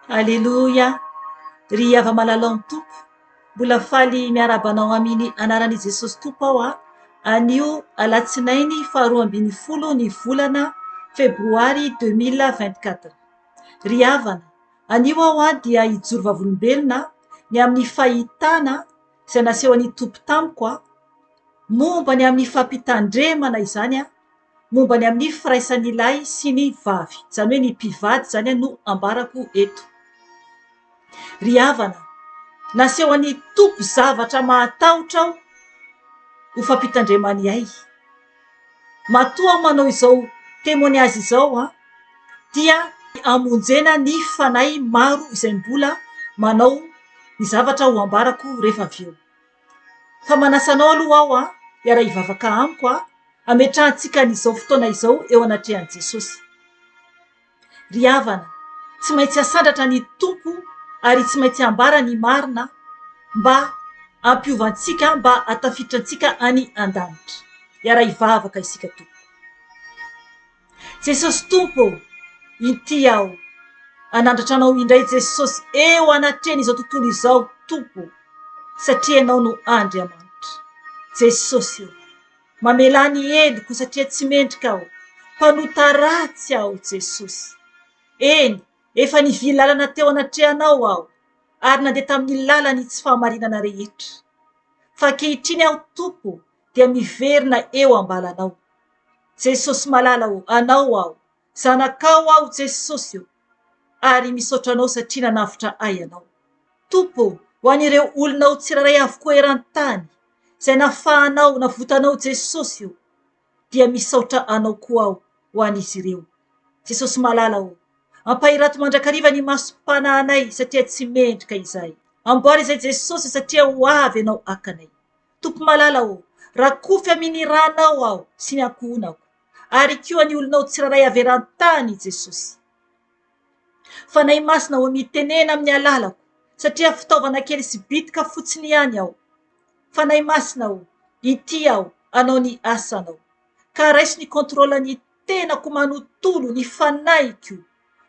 Aleloia! Ry hava-malala ao amin'ny Tompo, mbola faly miarahaba anao amin'ny anaran'i Jesosy Tompo aho a! Anio alatsinainy faharoa ambinifolo ny volana febroary 2024. Ry havana, anio aho a dia hijoro vavolombelona ny amin'ny fahitana izay nasehon'ny Tompo tamiko a, momba ny amin'ny fampitandremana izany a, momba ny amin'ny firaisan'ny lahy sy ny vavy, izany hoe ny mpivady izany no ambarako eto. Ry havana, nasehon'ny Tompo zavatra mahatahotra aho ho fampitandremany ahy. Matoa aho manao izao témoignage izao an, dia hamonjena ny fanahy maro izay mbola manao ny zavatra ho ambarako rehefa avy eo. Fa manasa anao aloha aho an, hiara-hivavaka amiko an, hametrahantsika an'izao fotoana izao eo anatrehan'i Jesosy. Ry havana, tsy maintsy asandratra ny Tompo ary tsy maintsy ambara ny marina mba hampiova antsika, mba hahatafiditra antsika any an-danitra. Hiara-hivavaka isika tompoko. Jesosy Tompo ô, inty aho, hanandratra Anao indray Jesosy eo anatrehan'izao tontolo izao Tompo ô, satria Ianao no Andriamanitra. Jesosy ô, mamelà ny heloko satria tsy mendrika aho, mpanota ratsy aho Jesosy. Eny, efa nivily lalana teo anatrehanao aho ary nandeha tamin'ny lalan'ny tsy fahamarinana rehetra. Fa ankehitriny aho Tompo dia miverina eo am-balanao. Jesosy malala ô, Anao aho, zanakao aho Jesosy ô, ary misaotra Anao satria nanavotra ahy Ianao. Tompo ô, ho an'ireo olonao tsirairay avokoa eran-tany, izay nafahanao, navotanao Jesosy ô, dia misaotra Anao koa aho ho an'izy ireo. Jesosy malala ô, ampahirato mandrakariva ny masom-panahinay satria tsy mendrika izahay. Amboary izay Jesosy satria ho avy Ianao haka anay. Tompo malala ô, rakofy amin ny ranao aho sy ny ankohonako, ary koa ny olonao tsirairay avy eran-tany Jesosy. Fanahy Masina ô mitenena amin'ny alalako satria fitaovana kely sy bitika fotsiny ihany aho. Fanahy Masina ô, ity aho hanao ny asanao. Ka raiso ny contrôle ny tenako manontolo, ny fanahiko,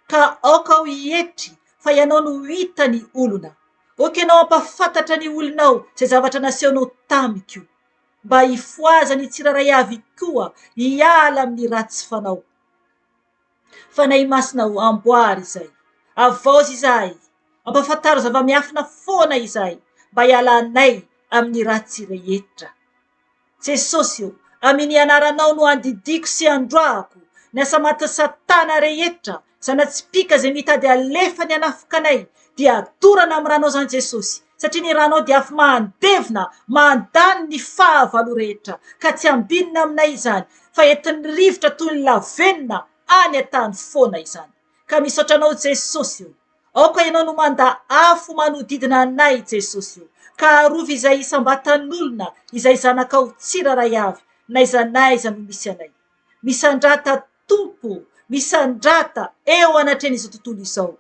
ka aoka aho hietry fa ianao no hita ny olona. Aoka ianao hampafantatra ny olonao izay zavatra nasehonao tamiko, mba hifohazan'ny tsirairay avy koa hiala amin'ny ratsy fanao. Fanahy Masina ô, amboary izay. Avaozy izahay. Ampafantaro zava-miafina foana izahay, mba hialanay amin'ny ratsy rehetra. Jesosy ô, amin ny anaranao no andidiako sy androahako ny asa matin'i satana rehetra, zana-tsipìka izay mitady alefa ny hanafika anay, dia dorana amin'ny ranao izany Jesosy, satria ny ranao dia afo mandevona, mandany ny fahavalo rehetra, ka tsy ambinina aminay izany, fa entin'ny rivotra toy ny lavenona any an-tany foana izany. Ka misaotra anao Jesosy o! Aoka ianao no manda afo manodidina anay Jesosy o! Ka arovy izay isam-batan'olona izay zanakao tsirairay avy n'aiza n'aiza no misy anay. Misandrata Tompo o! Misandrata eo anatrehan'izao tontolo izao.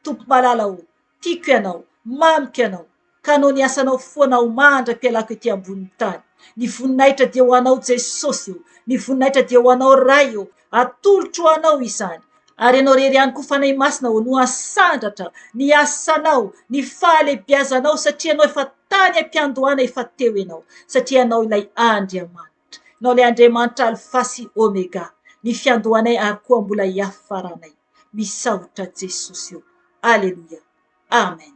Tompo malala o! Tiako ianao, mamiko ianao, ka hanao ny asanao foana aho mandra-pialako ety ambonin'ny tany. Ny voninahitra dia ho anao Jesosy o! Ny voninahitra dia ho anao Ray o! Atolotro ho anao izany. Ary ianao irery ihany koa Fanahy Masina o no hasandratra ny asanao, ny fahalehibiazanao satria ianao efa tany am-piandohana efa teo ianao, satria ianao ilay Andriamanitra. Ianao ilay Andriamanitra Alfa sy Omega, ny fiandohanay ary koa mbola hiafaranay. Misaotra Jesosy o! Aleloia! Amen!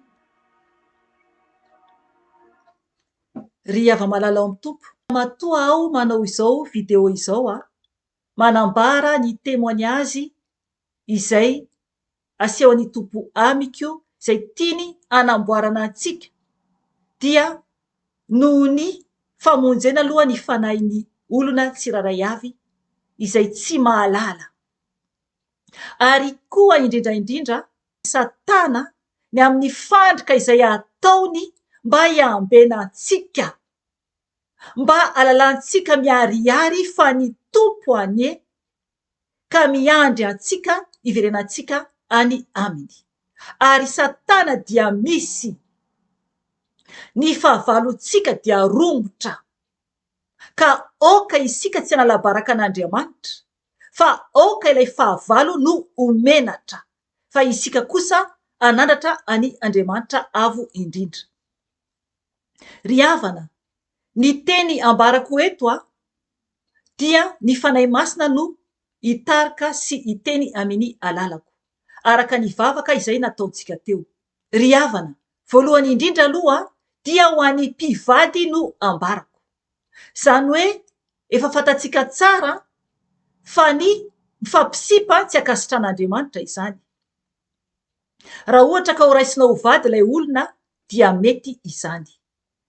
Ry hava-malala ao amin'ny Tompo, matoa aho manao izao vidéo izao aho, manambara ny témoignage izay asehon'ny Tompo amiko, izay tiany hanamboarana antsika, dia noho ny famonjena aloha ny fanahin'ny olona tsirairay avy izay tsy mahalala. Ary koa indrindra indrindra Satana ny amin'ny fandrika izay ataony mba hiambena antsika, mba hahalalantsika miharihary fa ny Tompo anie ka miandry antsika hiverenantsika any Aminy. Ary Satana dia misy. Ny fahavalontsika dia romotra. Ka aoka isika tsy hanala baraka an'Andriamanitra, fa aoka ilay fahavalo no ho menatra, fa isika kosa hanandratra an'i Andriamanitra Avo Indrindra. Ry havana, ny teny ambarako eto dia ny Fanahy Masina no hitarika sy hiteny amin'ny alalako, araka ny vavaka izay nataontsika teo. Ry havana, voalohany indrindra aloha dia ho an'ny mpivady no ambarako. Izany hoe efa fantatsika tsara fa ny mifampisipa tsy ankasitran'Andriamanitra izany. Raha ohatra ka ho raisinao ho vady ilay olona dia mety izany.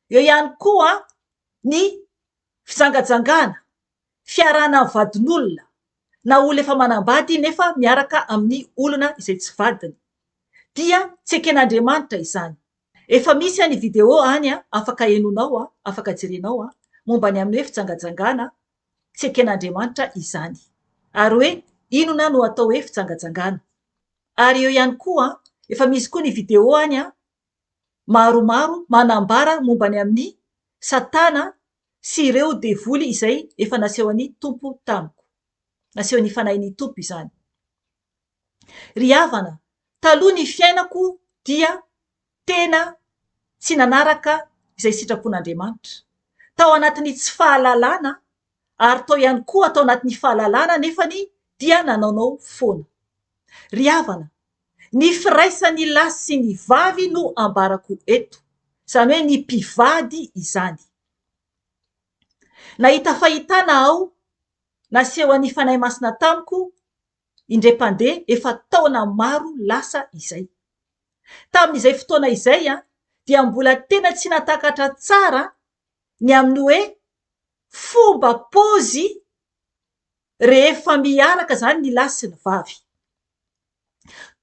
Eo ihany koa ny fijangajangana, fiarahana amin'ny vadin'olona na olona efa manambady nefa miaraka amin'ny olona izay tsy vadiny dia tsy eken'Andriamanitra izany. Efa misy any vidéo any afaka henonao, afaka jerenao momba ny amin'ny hoe fijangajangana, tsy eken'Andriamanitra izany. Ary hoe inona no atao hoe fijangajangana. Ary eo ihany koa, efa misy koa ny vidéo any maromaro manambara momba ny amin'ny Satana sy ireo devoly izay efa nasehon'ny Tompo tamiko. Nasehon'ny Fanahin'ny Tompo izany. Ry havana, taloha ny fiainako dia tena tsy nanaraka izay sitrapon'Andriamanitra. Tao anatin'ny tsy fahalalana ary tao ihany koa tao anatin'ny fahalalana nefany dia nanaonao foana. Ry havana, ny firaisan'ny lahy sy ny vavy no ambarako eto, izany hoe ny mpivady izany. Nahita fahitana aho nasehon'ny Fanahy Masina tamiko indray mpandeha efa taona maro lasa izay. Tamin'izay fotoana izay dia mbola tena tsy nahatakatra tsara ny amin'ny hoe fomba paozy rehefa miaraka izany ny lahy sy ny vavy.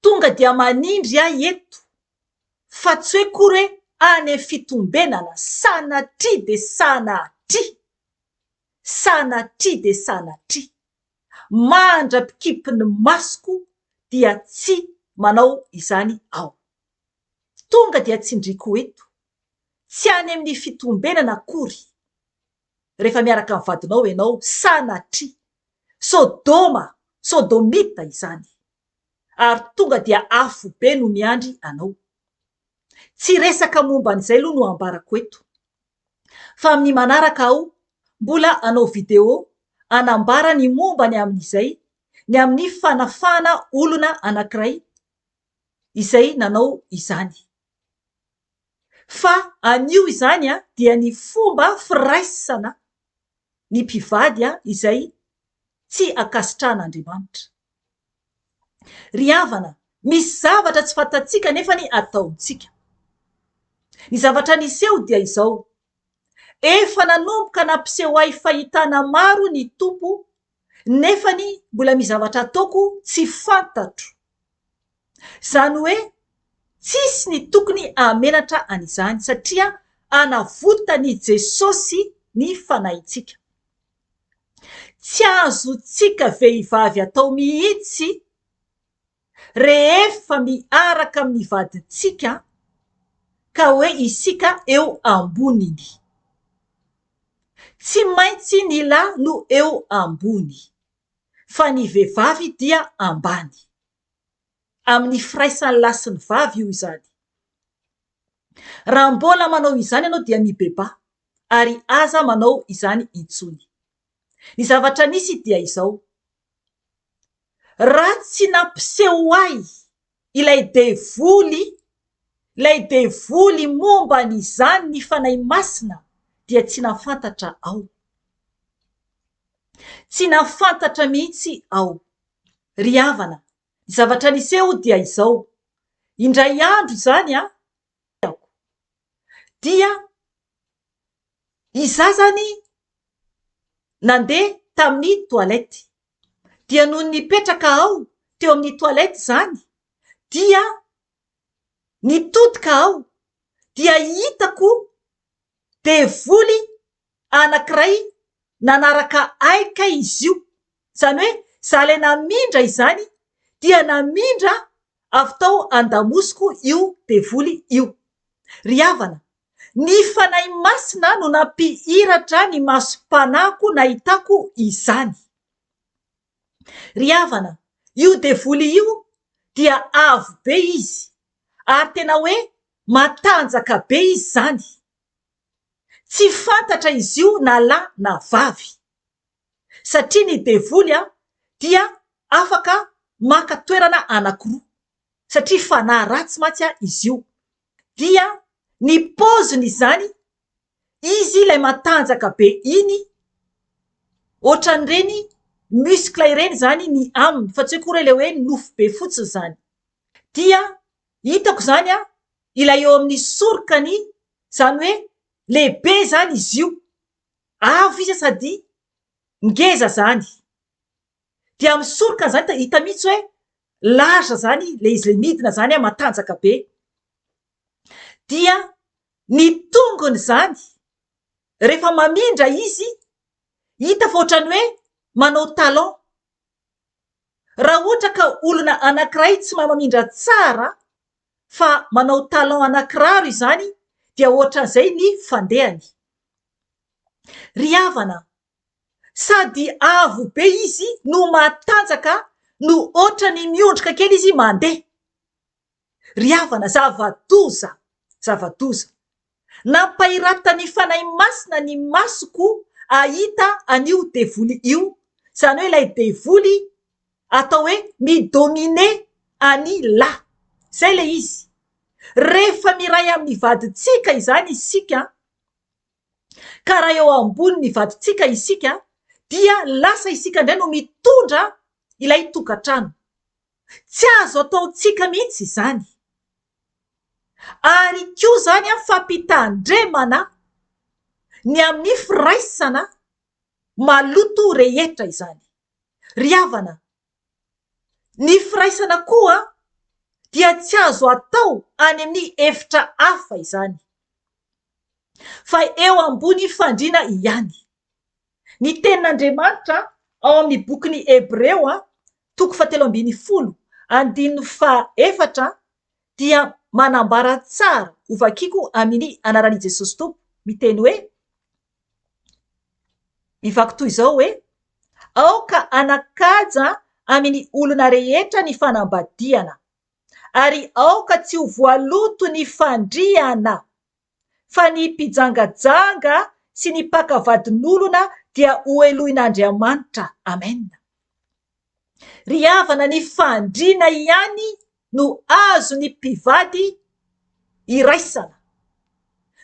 Tonga dia manindry ahy eto fa tsy hoe akory hoe any amin'ny fitombenana, sanatria dia sanatria, sanatria dia sanatria. Mandra-pikipy ny masoko dia tsy manao izany aho. Tonga dia tsindriko eto, tsy any amin'ny fitombenana akory rehefa miaraka amin'ny vadinao ianao, sanatria. Sodoma, Sodomita izany. Ary tonga dia afobe no miandry anao. Tsy resaka momba an'izay aloha no ambarako eto. Fa amin'ny manaraka aho mbola hanao video hanambara ny momba ny amin'izay, ny amin'ny fanafahana olona anankiray izay nanao izany. Fa anio izany dia ny fomba firaisana ny mpivady izay tsy ankasitrahan'Andriamanitra. Ry havana, misy zavatra tsy fantatsika nefa ny ataontsika. Ny zavatra niseho dia izao, efa nanomboka nampiseho ahy fahitana maro ny Tompo nefa ny mbola misy zavatra ataoko tsy fantatro. Izany hoe tsisy ny tokony hahamenatra an'izany satria hanavotan'i Jesosy ny fanahintsika. Tsy azontsika vehivavy atao mihitsy rehefa miaraka amin'ny vadintsika ka hoe isika eo amboniny. Tsy maintsy ny lahy no eo ambony fa ny vehivavy dia ambany. Amin'ny firaisan'ny lahy sy ny vavy io izany. Raha mbola manao izany ianao dia mibebaha ary aza manao izany intsony. Ny zavatra nisy dia izao, raha tsy nampiseho ahy ilay devoly, ilay devoly momba an'izany ny Fanahy Masina dia tsy nahafantatra aho. Tsy nahafantatra mihitsy aho. Ry havana, ny zavatra niseho dia izao, indray andro izany an, dia izaho izany nandeha tamin'ny toilette, dia nony nipetraka aho teo amin'ny toilette izany dia nitodika aho dia hitako devoly anankiray nanaraka ahy kay izy io, izany hoe za ilay namindra izany dia namindra avy tao an-damosiko io devoly io. Ry havana, ny Fanahy Masina no nampihiratra ny masom-panahiko nahitako izany. Ry havana, io devoly io dia avo be izy. Ary tena hoe matanjaka be izy izany. Tsy fantatra izy io na lahy na vavy. Satria ny devoly dia afaka maka toerana anankiroa. Satria fanahy ratsy mantsy izy io. Dia ny paoziny izany, izy ilay matanjaka be iny, ohatran'ireny muscle ireny izany ny aminy, fa tsy hoe akory ilay hoe nofo be fotsiny izany. Dia hitako izany ilay eo amin'ny sorokany, izany hoe lehibe izany izy io, avo izy sady ngeza izany. Dia amin'ny sorokany izany hita mihitsy hoe large izany ilay izy ilay midina izany matanjaka be. Dia ny tongony izany rehefa mamindra izy, hita fa ohatran'ny hoe manao talon. Raha ohatra ka olona anankiray tsy mahay mamindra tsara fa manao talon anakiraro izany dia ohatran'izay ny fandehany. Ry havana, sady avo be izy no matanjaka no ohatran'ny miondrika kely izy mandeha. Ry havana, zava-doza, zava-doza. Nampahiratan'ny Fanahy Masina ny masoko hahita an'io devoly io, izany hoe ilay devoly atao hoe mi-dominer an'i lahy. Izay ilay izy. Rehefa miray amin'ny vadintsika izany isika, ka raha eo ambonin'ny vadintsika isika, dia lasa isika indray no mitondra ilay tokantrano. Tsy azo ataontsika mihitsy izany. Ary koa izany fampitandremana ny amin'ny firaisana maloto rehetra izany. Ry havana, ny firaisana koa dia tsy azo atao any amin'ny efitra hafa izany, fa eo ambony fandriana ihany. Ny tenin'Andriamanitra ao amin'ny bokin'ny Hebreo toko fahatelo ambinifolo andininy fahaefatra dia manambara tsara, hovakiko amin'ny anaran'i Jesosy Tompo, miteny hoe, mivaky toy izao hoe, Aoka hanan-kaja amin'ny olona rehetra ny fanambadiana, ary aoka tsy ho voaloto ny fandriana. fa ny mpijangajanga sy ny mpaka vadin'olona dia hohelohin'Andriamanitra. Amen. Ry havana, ny fandriana ihany no azon'ny mpivady iraisana.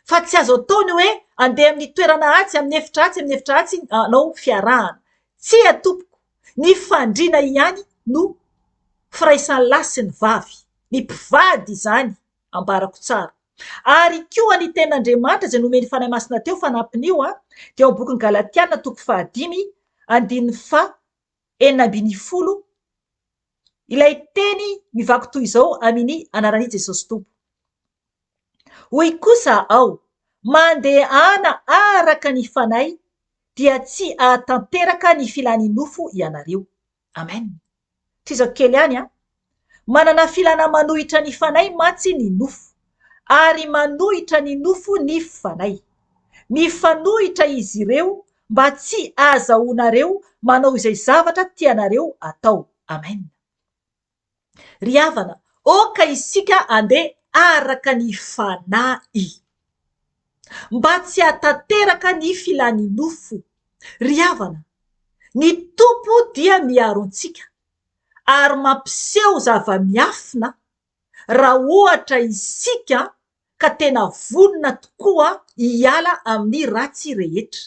Fa tsy azo atao ny hoe andeha amin'ny toerana atsy, amin'ny efitra atsy, amin'ny efitra atsy hanao fiarahana. Tsia tompoko, ny fandriana ihany no firaisan'ny lahy sy ny vavy. Ny mpivady izany ambarako tsara. Ary koa ny tenin'Andriamanitra izay nomen'ny Fanahy Masina teo fanampin'io dia ao amin'ny bokin'ny Galatiana toko fahadimy andininy faha 16 ilay teny mivaky toy izao amin'ny anaran'i Jesosy Tompo. Hoy kosa ao, mandehana araka ny Fanahy dia tsy hahatanteraka ny filan'ny nofo ianareo. Amen. Tohizako kely ihany an. Manana filana manohitra ny fanahy mantsy ny nofo, ary manohitra ny nofo ny fanahy. Mifanohitra izy ireo mba tsy ahazahoanareo manao izay zavatra tianareo atao. Amen. Ry havana, aoka isika andeha araka ny fanahy. Mba tsy hahatanteraka ny filan'ny nofo. Ry havana, ny Tompo dia miaro antsika ary mampiseho zava-miafina raha ohatra isika ka tena vonona tokoa hiala amin'ny ratsy rehetra.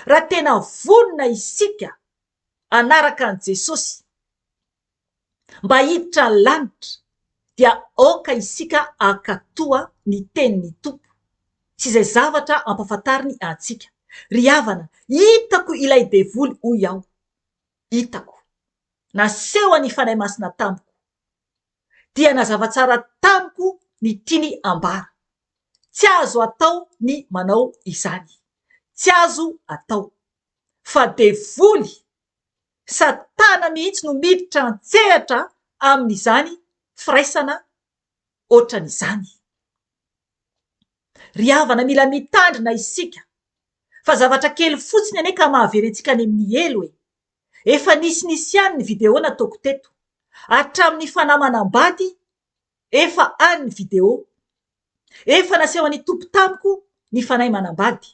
Raha tena vonona isika hanaraka an'i Jesosy mba hiditra ny lanitra dia aoka isika hankatoa ny tenin'ny Tompo sy izay zavatra ampahafantariny antsika. Ry havana, hitako ilay devoly hoy aho. Hitako. Nasehon'ny Fanahy Masina tamiko. Dia nazava tsara tamiko ny tiany ambara. Tsy azo atao ny manao izany. Tsy azo atao. Fa devoly, satana mihitsy no miditra an-tsehatra amin'izany firaisana ohatran'izany. Ry havana mila mitandrina isika fa zavatra kely fotsiny anie ka mahavery antsika any amin'ny helo e! Efa nisinisy ihany ny video nataoko teto. Hatramin'ny fanahy manambady. Efa any ny vidéo. Efa nasehon'ny Tompo tamiko ny fanahy manambady.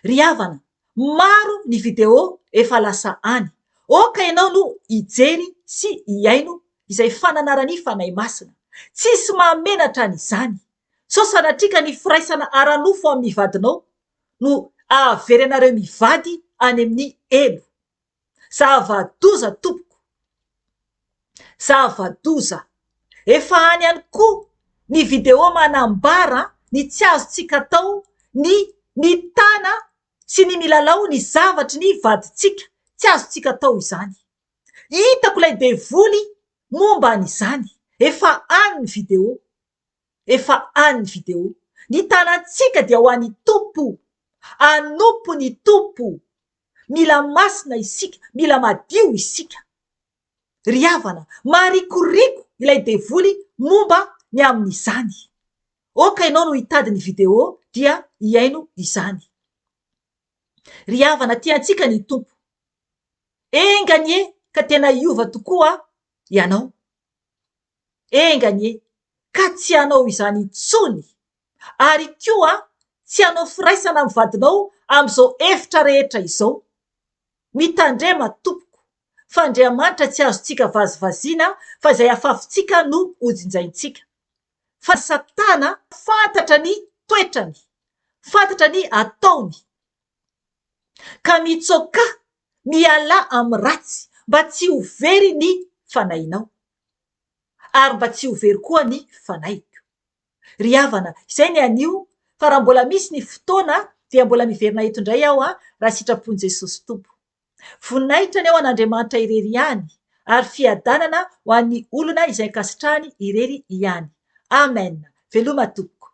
Ry havana, maro ny vidéo efa lasa any. Aoka ianao no hijery sy hihaino izay fananaran'ny Fanahy Masina. Tsisy mahamenatra an'izany. Sao sanatria ka ny firaisana ara-nofo amin'ny vadinao no ahavery anareo mivady any amin'ny helo. Zava-doza tompoko! Zava-doza! Efa any ihany koa ny vidéo manambara ny tsy azontsika atao ny mitana sy ny milalao ny zavatry ny vadintsika, tsy azontsika atao izany. Hitako ilay devoly momba an'izany, efa any ny vidéo. Efa any ny vidéo. Ny tanantsika dia ho an'i Tompo. Hanompo ny Tompo. Mila masina isika, mila madio isika. Ry havana, marikoriko ilay devoly momba ny amin'izany. Aoka ianao no hitady ny vidéo dia hihaino izany. Ry havana, tiantsika ny Tompo. Enga anie ka tena hiova tokoa ianao. Enga anie ka tsy hanao izany intsony ary koa tsy hanao firaisana amin'ny vadinao amin'izao efitra rehetra izao. Mitandrema tompoko fa Andriamanitra tsy azontsika vazivaziana fa izay afafintsika no hojinjaintsika. Fa satana fantatra ny toetrany, fantatra ny ataony. Ka mitsoakà mialà amin'ny ratsy mba tsy ho very ny fanahinao. Ary mba tsy ho very koa ny fanahiko. Ry havana, izay ny anio, fa raha mbola misy ny fotoana dia mbola miverina eto indray aho raha sitrapon'i Jesosy Tompo. Voninahitra anie ho an'Andriamanitra irery ihany, ary fiadanana ho an'ny olona izay ankasitrahany irery ihany. Amen. Veloma tompoko.